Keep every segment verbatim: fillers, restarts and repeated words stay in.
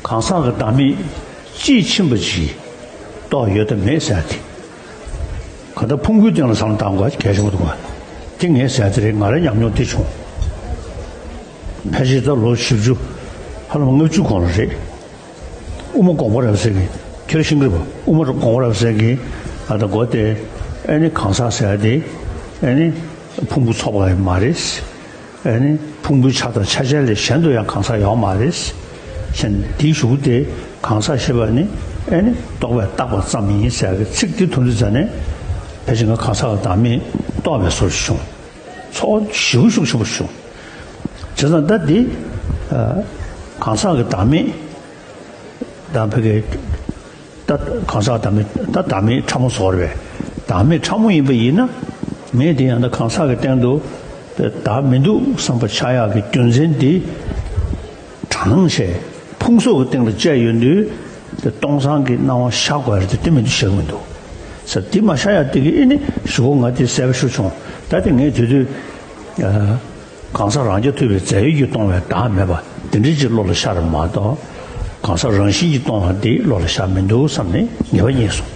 གང་ཟག་གི་བདག་མེད་དཔྱིས་ཕྱིན་པ་ཅིག་རྟོགས་ཡོད་དམ་མེད་ཟེར་ཏེ། གང་ལྟར་ཕུང་པོའི་སྟེང་ལ་བསམ་བློ་བཏང་དགོས་གལ་ཆེན་པོ་འདུག་ག་དེ་ངས་ཟེར་དེ་རེད། ང་རའི་ཉམས་མྱོང་དེ་བྱུང་། ཕལ་ཆེར་ད་ལོ་བཞི་བཅུ། ཧ་ལམ་ལྔ་བཅུ་གོང་ལ་རེད། དབུ་མ་དགོངས་པ་རབ་གསལ་གྱིས། ཁྱེད་རང་ཤེས་ཀྱི་རེད་པ། དབུ་མ་དགོངས་པ་རབ་གསལ་གྱིས། ཨ་ད་གོ་དེ། ཨེ་ནི་གང་ཟག་ཟེར་དེ། ཨེ་ནི་ཕུང་པོ་ཚོགས་པ་ཡང་མ་རེད། ཨེ་ནི་ཕུང་པོའི་ཆ་དང་ཆ་ཅན་ལས་གཞན་དུ་ཡང་གང་ཟག་ཡོད་མ་རེད། ཞེས་འདིའི་གཞུག་དེ་གང་ཟག་ཞེས་པ་ནི་ཨེ་ནི་རྟོག་པས་བཏགས་པ་ཙམ་ཡིན་ཟེར་གྱི་ཚིག་འདི་ཐོན་དུས་ཙ་ནས་ཕལ་ཆེར་ང་གང་ཟག་གི་བདག་མེད་རྟོགས་པའི་བཟོ་ཞིག་བྱུང་། ཚོར་བ་ཞེ་པོ་ཤུགས་ཆེན་པོ་བྱུང་། བྱས་ཙང་ད་འདི་གང་ཟག་གི་བདག་མེད་དང་ཕ་གི། ད་གང་ཟག་བདག་མེད། ད་བདག་མེད་ཕྲ་མོ་བཟོ་རེད་པས། བདག་མེད་ཕྲ་མོ་ཡིན་པ་ཡིན་ན། ངས་དེ་ཡང་ད་གང་ཟག་གི་སྟེང་དུ་བདག་མི་འདུག་བསམ་པ་ཆགས་ཡག་གི་རྒྱུ་མཚན་དེ། དྲང་སྣང་བྱས། ཕུང་སོགས་ཀྱི་སྟེང་ལ་བཅས་ཡོད་དུས། དེ་སྟོང་སང་གི་སྣང་བ་ཤར་དགོས་རེད་དེ། དེ་མི་འདུག་ཤར་གྱི་མི་འདུག་ཟེར། དེ་མ་ཤར་ཡག་དེ་གི་ཨེ་ནི་གཞུག་གུ་ང་དེ་གསལ་པོ་ཞུ་བྱུང་། ད་དེ་ངས་དེ་དུས། གང་ཟག་རང་རྐྱ་ཐུབ་པའི་རྫས་ཡོད་ཀྱིས་སྟོང་བའི་བདག་མེད་པ་དེ་འདྲ་ཅིག་བློ་ལ་ཤར་མ་གཏོགས། གང་ཟག་རང་བཞིན་གྱིས་སྟོང་བ་འདི་བློ་ལ་ཤར་མི་འདུག་བསམ་ནས་ངེས་པ་རྙེད་སོང་།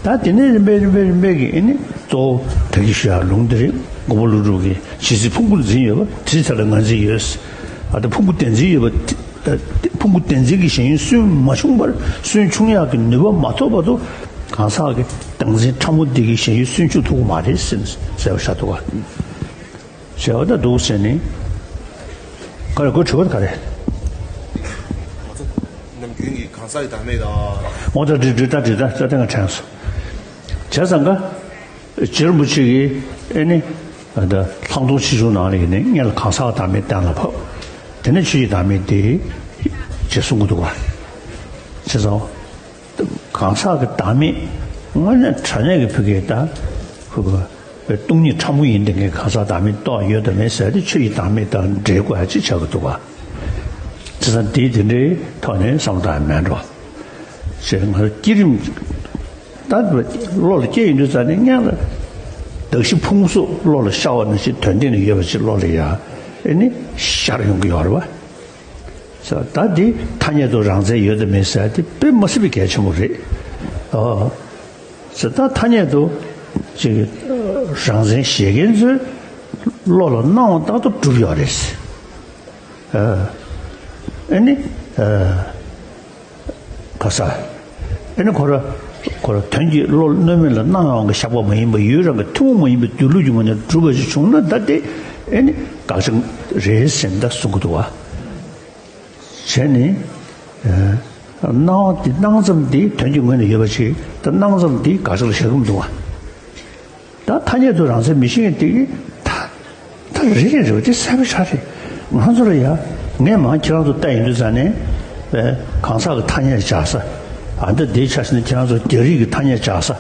ད་དེ་ནས་རིམ་པས་རིམ་པས་རིམ་པས་ཀྱིས་ཨེ་ནི་གཙོ་བོ་ད་གིན་ཞུ་ཡག་ལུང་དེ་རེད། མགོན་པོ་ཀླུ་སྒྲུབ་ཀྱིས་ཇི་སྲིད་ཕུང་པོར་འཛིན་ཡོད་པ། དེ་སྲིད་དེ་ལ་ངར་འཛིན་ཡོད། ཨ་ད་ཕུང་པོ་དེར་འཛིན་ཡོད་པ། ཕུང་པོ་དེར་འཛིན་གྱི་ཞེན་ཡུལ་སུན་མ་ཕྱུང་བར། སུན་ཕྱུང་ཡག་གི་ནུས་པ་མ་ཐོབ་བར་དུ། གང་ཟག་གི་བདག་འཛིན་ཕྲ་མོ་འདི་གི་ཞེན་ཡུལ་སུན་ཕྱུང་ཐུབ་ཀྱི་མ་རེད་ཟེར་ཟེར་བ་ཤར་འདུག་ག་ཞེས་པ་ད་འདུག་ཟེར་ནས། ག་རེ་ཁོའི་དྲི་བ་དེ་ག་རེ། ང་ཚོ་ནམ་རྒྱུན་གྱི་གང་ཟག་གི་བདག་མེད་དང་། འོ་ད་འདྲི་འདྲི་ད་འདྲི་ད་ད་ད་ང་དྲན་སོང་། བྱས་ཙང་ག་རྗེ་རིན་པོ་ཆེ་གིས་ཨེ་ནི་ད་ལྷག་མཐོང་ཆེ་ཆུང་ནང་ལ་ཡིན་ནས་སྔོན་ལ་གང་ཟག་གི་བདག་མེད་གཏན་ལ་ཕབ། དེ་ནས་ཆོས་ཀྱི་བདག་མེད་དེ་ཅེས་གསུང་གི་འདུག་ག་བྱས་ཙང་། གང་ཟག་གི་བདག་མེད་དངོས་གནས་དྲང་གནས་ཀྱི་ཕ་གི་ད་ཕུ་གུ་སྟོང་ཉིད་ཕྲ་མོ་ཡིན་དེ་ངས་གང་ཟག་བདག་མེད་རྟོགས་ཡོད་དམ་མེད་ཟེར་ཏེ་ཆོས་ཀྱི་བདག་མེད་དང་འབྲེལ་དགོས་ཡ་ཅིག་ཆགས་ཀྱི་འདུག་ག་བྱས་ཙང་དེ་དེ་འདྲའི་ཐོག་ནས་བསམ་བློ་བཏང་ཡ་མེད་འགྲོ། ཞེས་ང་ཚོ་བསྐྱེད་རིམ་ད་བློ་ལ་སྐྱེས་ཡོང་དུས་ཙ་ནས་སྔོན་ལ་གདགས་གཞི་ཕུང་སོགས་བློ་ལ་ཤར་བ་ནང་བཞིན་དོན་སྟེང་ན་ཡོད་པ་ཅིག་བློ་ལ་ཡ་ཨེ་ནི་ཤར་ཡོང་གི་ཡོད་རེད་པ། ད་འདི་ཐ་སྙད་དུ་རང་མཚན་ཡོད་དམ་མེད་ཟེར་དེ་དཔེ་མ་སྲིད་པའི་གལ་ཆེན་པོ་རེད། ཨོ། ད་ཐ་སྙད་དུ་ཅིག་རང་མཚན་བཞེས་མཁན་ཚོའི་བློ་ལ་སྣང་བ་ལྟར་དུ་གྲུབ་ཡོད་རེད། ཨ་ནི་ག་ས། ཨ་ནི་ཁོ་ར་ཁོ་ར་དོན་གྱི་བློ་གནོད་མེད་ལ་སྣང་བའང་གི་བཞག་པ་མ་ཡིན་པ། ཡུལ་རང་གི་ཐུན་མོང་མ་ཡིན་པའི་སྡོད་ལུགས་ཀྱི་ངོས་ནས་གྲུབ་པ་ཞིག་བྱུང་ན་ད་དེ་ཨ་ནི་དགག་བྱ་རེད་ཟེར་ད་གསུང་གི་འདུག་བ། བྱས་ནས། སྣང་བ་འདི་སྣང་ཙམ་འདི་དོན་གྱི་ངོས་ནས་ཡོད་པ་ཞིག་ད་སྣང་ཙམ་འདི་དགག་བྱ་ལ་བཞག་གི་མི་འདུག་བ། ད་ཐ་སྙད་དུ་རང་མཚན་མི་ཤེས་མཁན་དེ་གིས་ད་ད་རེད་རེད་རེད་བ། དེ་གསལ་པོ་ཆགས་རེད། ང་ཚོ་ལ་ཡ་ངས་མང་ཁྱེད་རང་ཚོ་བལྟས་ཡིན་དུས་ཙ་ནས་གང་ཟག་གི་ཐ་སྙད་བྱ་ས། ཨ་འདི་འདིའི་ཆ་ཤས་ནི་ཁྱེད་རང་ཚོ་རྒྱ་རིགས་ཀྱི་ཐ་སྙད་བྱ་ས།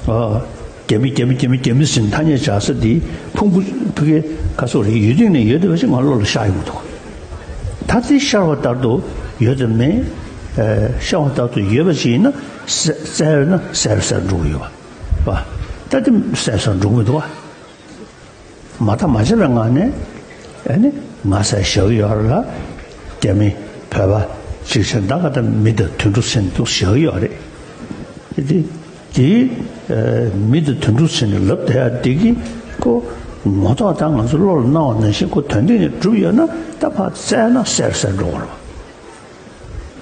ཨ། རྒྱ་མི་རྒྱ་མི་རྒྱ་མི་རྒྱ་མི་ཟེར་ཐ་སྙད་བྱ་ས་འདི་ཕུང་པོ་ཕ་གི་ག་སོགས་རེད། ཡུལ་སྟེང་ནས་ཡོད་བསྡད་པ་ཞིག་ང་བློ་ལ་ཤར་ཡོང་གི་འདུག་ད་དེ་ཤར་བ་ལྟར་དུ་ཡོད་དམ་མེད། ཤར་བ་ལྟར་དུ་ཡོད་པ་ཞིག་ཡིན་ན་གསལ་བས་ན་གསལ་རུ་གསལ་རུ་འགྲོ་གི་ཡོད་པ། ད་དེ་གསལ་རུ་གསལ་རུ་འགྲོ་གི་མི་འདུག་བ། མ་མཐའ་མ་ཕྱིན་པའི་ངང་ནས་ཨ་ནི་ང་ཟེར་བཞག་གི་ཡོད་རེད་ལ། རྒྱ་མི་བོད་པ་ཅིག་བྱས་ད་ག་ད་མི་དང་དུད་འགྲོ་ཟེར་འདུག་བཞག་གི་ཡོད་རེད། དེ་དེ་མི་དང་དུད་འགྲོ་ཟེར་ནས་ལབ་བསྡད་ཡ་དེ་གིས་ཁོ་ངོ་ཐོག་ད་ང་ཚོ་བློ་ལ་སྣང་བ་ནང་བཞིན་ཁོ་དོན་སྟེང་ནས་གྲུབ་ཡོད་ན་ད་ཕར་བཙལ་ན་གསལ་གསལ་འགྲོ་གི་རེད་བ།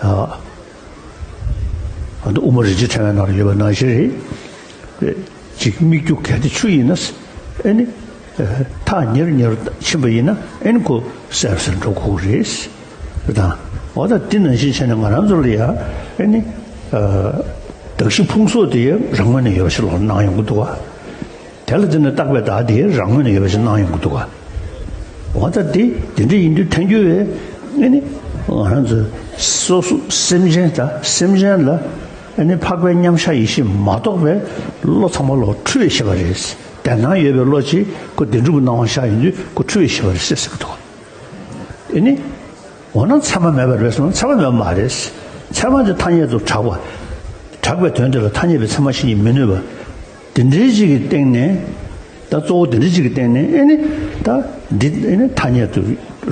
ཨ། ཨ་ནི་དབུ་མ་རིན་ཆེན་ཕྲེང་བའི་ནང་ལ་ཡོད་པ་ནང་བཞིན་རེད། ཅིག་སྨིག་རྒྱུ་གལ་ཏེ་ཆུ་ཡིན་ན། ཨེ་ནི། ཐག་ཉེ་རུ་ཉེ་རུ་ཕྱིན་པ་ཡིན་ན་ཨེ་ནི་ཁོ་གསལ་གསལ་འགྲོ་དགོས་རེད། དང་། འོ་ད་འདི་ནང་བཞིན་བྱས་ནས་ང་རང་ཚོ་ལ་ཡ་ཨེ་ནི། གདགས་གཞི་ཕུང་སོགས་དེ་རང་ངོས་ནས་ཡོད་པ་ཞིག་ལ་སྣང་ཡོང་གི་འདུག་བ། དེ་ལ་བརྟེན་ནས་བཏགས་པའི་བདག་དེ་རང་ངོས་ནས་ཡོད་པ་ཞིག་སྣང་ཡོང་གི་འདུག་ག་འོ་ད་དེ་དེ་འདྲ་ཡིན་དུས་ཐལ་འགྱུར་བས་ཨེ་ནི་ང་རང་ཚོ་སོ་སོ་སེམས་ཅན་དང་སེམས་ཅན་ལ་ཨེ་ནི་འཕགས་པའི་མཉམ་གཞག་ཡེ་ཤེས་མ་རྟོགས་པའི་བློ་ཚང་མ་ལོག་འཁྲུལ་བས་ཤེས་པ་རེད། དེ་སྣང་ཡོད་པའི་བློ་གཅིག་ཁོ་བདེན་གྲུབ་ཀྱི་སྣང་བ་ཤར་ཡོང་དུས་ཁོ་འཁྲུལ་བས་ཤེས་པ་རེད་ཟེར་ཟེར་གི་འདུག་ཨེ་ནི། འོ་ན་ཚད་མ་མེད་པ་རེད་ཟེར་ན་ཚད་མ་མེད་པ་མ་རེད། ཚད་མ་དེ་ཐ་སྙད་དུ་གྲགས་པ། གྲགས་པའི་དོན་དེ་ལ་ཐ་སྙད་པའི་ཚད་མ་བཞིན་གྱིས་མི་གནོད་པ། དེ་འདྲའི་ཅིག་གི་སྟེང་ནས། ད་གཙོ་བོ་དེ་འདྲའི་ཅིག་གི་སྟེང་ནས་ཨེ་ནི། ད་འདི་ཨེ་ནི་ཐ་སྙད་དུ་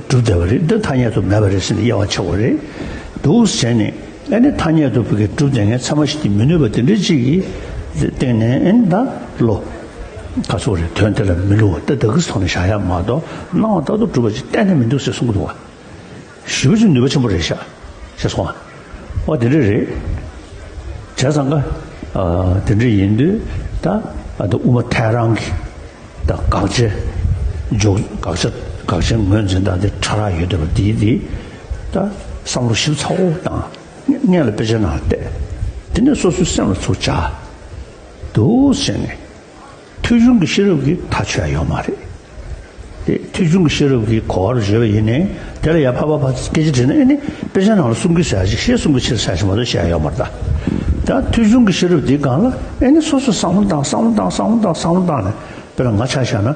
གྲུབ་བསྡད་པ་རེད། འདི་ཐ་སྙད་དུ་མེད་པ་རེད་ཟེར་ནས་དབྱེ་བ་ཕྱེ་དགོས་རེད། འདུག་བྱས་ནས་ཨ་ནི་ཐ་སྙད་དུ་བོད་ཀྱི་གྲུབ་བསྡད་མཁན་ཚད་མ་གཞི་དེ་མི་ནུས་པ་དེ་འདྲ་ཅིག་གི་སྟེང་ནས་ཨ་ནི་ད་བློ་ཁ་སོགས་རེ་དོན་དེ་ལ་མི་བསླུ་བ་ད་ད་གི་ཐོག་ནས་བཞག་ཡ་མ་གཏོགས་སྣང་བ་ལྟར་དུ་གྲུབ་པ་ཅིག་གཏན་ནས་མི་འདུག་ཟེར་གསུང་གི་འདུག་བ། ཞེ་པོ་ཅིག་ནུས་པ་ཆེན་པོ་རེད་ཤག་ཞེས་གསུངས། འོ་དེ་འདྲ་རེད། བྱས་ཙང་ཀ་ཨ་དེ་འདྲ་ཡིན་དུས་ད་ཨ་ད་དབུ་མ་ཐལ་རང་གི་ད་དགག་བྱ་འཇོག་དགག་བྱ་དགག་བྱའི་ངོས་འཛིན་སྟངས་དེ་ཕྲ་རགས་ཡོད་བསྡད་པ་དེ་དེ་ད་བསམ་བློ་ཞིབ་ཚགས་པོ་བཏང་། སྔོན་ལ་དཔེ་ཆ་ནང་བལྟས། དེ་ནས་སོ་སོའི་སེམས་ལ་ཚུར་བཅར། འདུག་ཟེར་ནས། ཐོས་བྱུང་གི་ཤེས་རབ་ཀྱིས་ཐག་ཆོད་ཡ་ཡོད་མ་རེད། དེ་ཐོས་བྱུང་གི་ཤེས་རབ་ཀྱིས་གོ་བར་བརྗོད་པ་ཡིན་ནའི་དེ་ལ་ཡ་ཕ་ཕ་ཕ་སྐད་ཆ་དྲིས་ན་ཨེ་ནི་དཔེ་ཆ་ནང་ལ་གསུང་གི་ཟེར་ཡ་ཞིག་ཤེས་གསུང་གི་ཕྱིར་ཟེར་ཡ་ཞིག་མ་གཏོགས་བཤད་ཡ་ཡོད་མ་རེད་ད། ད་ཐོས་བྱུང་གི་ཤེས་རབ་དེའི་སྒང་ལ་ཨེ་ནི་སོ་སོས་བསམ་བློ་བཏང་བསམ་བློ་བཏང་བསམ་བློ་བཏང་བསམ་བློ་བཏང་ནས་དཔེར་ན་ང་ཆ་བཞག་ན།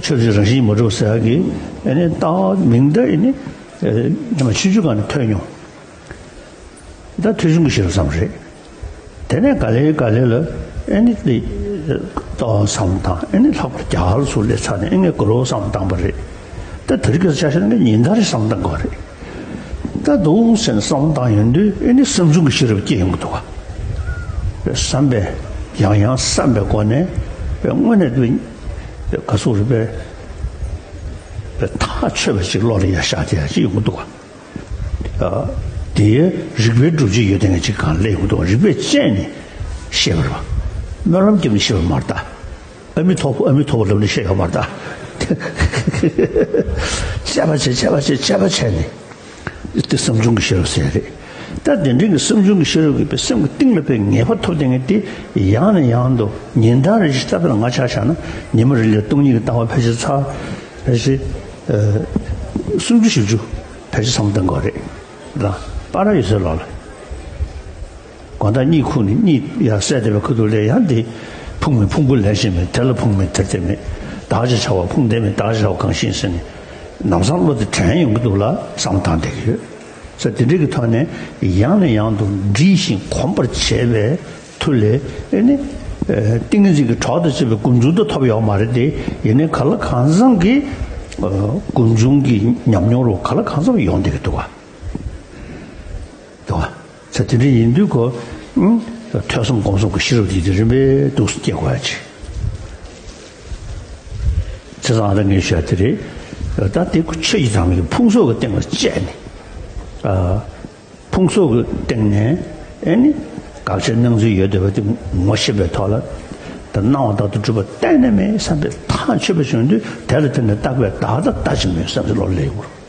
ཆོས་ཀྱི་རང་བཞིན་མ་གྲུབ་ཟེར་ཡ་གི་ཨེ་ནི་ལྟ་བ་མིང་འདི་ཨེ་ནི་ཉི་མ་ཆུང་ཆུང་སྒང་ནས་ཐོས་མྱོང་། ད་ཐོས་བྱུང་གི་ཤེས་རབ་ཙམ་རེད། དེ་ནས་ག་ལེ་ག་ལེ་ལ་ཨེ་ནི་དེ་ལྟ་བ་བསམ་བློ་བཏང་ཨེ་ནི་ལྷག་པར་རྒྱ་གར་སོགས་སླེབས་ཚར་ནས་ཨེ་ངས་ག་ལེ་བསམ་བློ་བཏང་པ་རེད། ད་དེ་རིང་ཁ་སང་ཆ་བཞག་ན་ངས་ཉིན་ལྟར་རེ་བསམ་བློ་བཏང་དགོས་རེད། ད་འདུག་ཟེར་ནས་བསམ་བློ་བཏང་ཡོང་དུས་ཨེ་ནི་བསམ་བྱུང་གི་ཤེས་རབ་སྐྱེ་ཡོང་གི་འདུག་ག་བསམ་པས་ཡང་ཡང་བསམ་པའི་སྒོ་ནས་དངོས་གནས་དུ་ག་སོགས་རེད་པས་ཐག་ཆོད་པ་ཅིག་བློ་ལ་ཡར་ཤར་དེ་ཡ་ཅིག་ཡོང་གི་འདུག་ག་དེའི་རིགས་པའི་སྒྲུབ་བྱེད་ཡོད་དེ་ངས་ཅིག་གང་ལས་ཡོང་འདུག་རིགས་པས་དཔྱད་ནས་ཤེས་པར་བ། སྨོན་ལམ་བརྒྱབ་ནས་ཤེས་པར་མ་རེད་ད། ཨ་མི་ཐོབ་ཨ་མི་ཐོབ་ལབ་ནས་ཤེས་ཡོད་མ་རེད་ད། དཔྱད་པ་བྱས་དཔྱད་པ་བྱས་དཔྱད་པ་བྱས་ནས་དེ་བསམ་བྱུང་གི་ཤེས་རབ་ཟེར་རེད། ད་དེ་འདྲའི་གི་བསམ་བྱུང་གི་ཤེས་རབ་ཀྱིས་པའི་སེམས་ཀྱི་གཏིང་ལ་པའི་ངེས་པ་ཐོབ་དེ་ངས་དེ་ཡང་ནས་ཡང་དུ་ཉིན་ལྟར་རེ་བཞིན་ལྟ་བུ་ལ་ང་ཆ་བཞག་ན་ཉི་མ་རེ་ལ་སྟོང་ཉིད་ཀྱི་ལྟ་བ་ཕལ་ཆེར་ཚར་ཕལ་ཆེར། སུམ་ཅུ་བཞི་བཅུ་ཕལ་ཆེར་བསམ་བཏང་དགོས་རེད། ལ་པར་ཡོད་ཚད་ལོག་ལ། དགོང་དག་གཉིད་ཁུག་ནས་གཉིད་ཡར་སད་བསྡད་པའི་ཁ་ཐུག་ལ་ཡང་དེ་ཕུང་མེད་ཕུང་པོ་ལེན་བཞིན་མེད་དེ་ལ་ཕུང་མེད་དེར་དེ་མེད། བདག་ཅེས་བྱ་བ་ཕུང་དེ་མེད་བདག་ཅེས་བྱ་བ་གང་ཞིག་ཟེར་ནས་ལམ་སང་བློ་དེ་དྲན་ཡོང་གི་འདུག་ལ་བསམ་བཏང་བསྡད་ཀྱི་ཡོད། ས་དེ་འདྲ་གི་ཐོག་ནས་ཡང་ནས་ཡང་དུ་འདྲིས་ཤིང་གོམས་པར་བྱས་པའི་མཐུ་ལས་ཨེ་ནི། ཏིང་ངེ་འཛིན་གྱི་གྲོགས་དང་བཅས་པའི་སྒོམ་བྱུང་དུ་ཐོབ་ཡོད་མ་རེད་དེ་ཡིན་ནའི་ག་ལ་གང་འཚམ་གྱི་སྒོམ་བྱུང་གི་ཉམས་མྱོང་རུ་ག་ལ་གང་འཚམ་ཡོང་བསྡད་ཀྱི་འདུག་ག་འདུག་ག་ས་དེ་འདྲ་ཡིན་དུས་ཁོ་ཐོས་བསམ་སྒོམ་གསུམ་གྱི་ཤེས་རབ་དེ་དེ་རིམ་པས་འདུག་སེ་སྐྱེ་དགོས་ཡ་ཆེ། བྱས་ཙང་ཨ་ད་ངས་ཞུ་ཡ་དེ་རེད། ད་དེ་ཁོ་ཆོས་ཀྱི་དམ་ལུགས་ཀྱི་ཕུང་སོགས་ཀྱི་སྟེང་ལ་བཅད་ནས། ཕུང་སོགས་ཀྱི་སྟེང་ནས་ཨེ་ནི་དགག་བྱའི་སྣང་ཚུལ་ཡོད་བསྡད་པ་དེ་ངོ་ཤེས་པའི་ཐོག་ལ་ད་སྣང་བ་ལྟར་དུ་གྲུབ་པ་གཏན་ནས་མེད་བསམ་པའི་ཐག་ཆོད་པ་བྱུང་དུས་དེ་ལ་དེ་ནས་བརྟག་པའི་བདག་ལྟ་ལྟ་ཅི་སྨོས་བསམ་པའི་བློ་སླེབས་ཡོང་གི་རེད།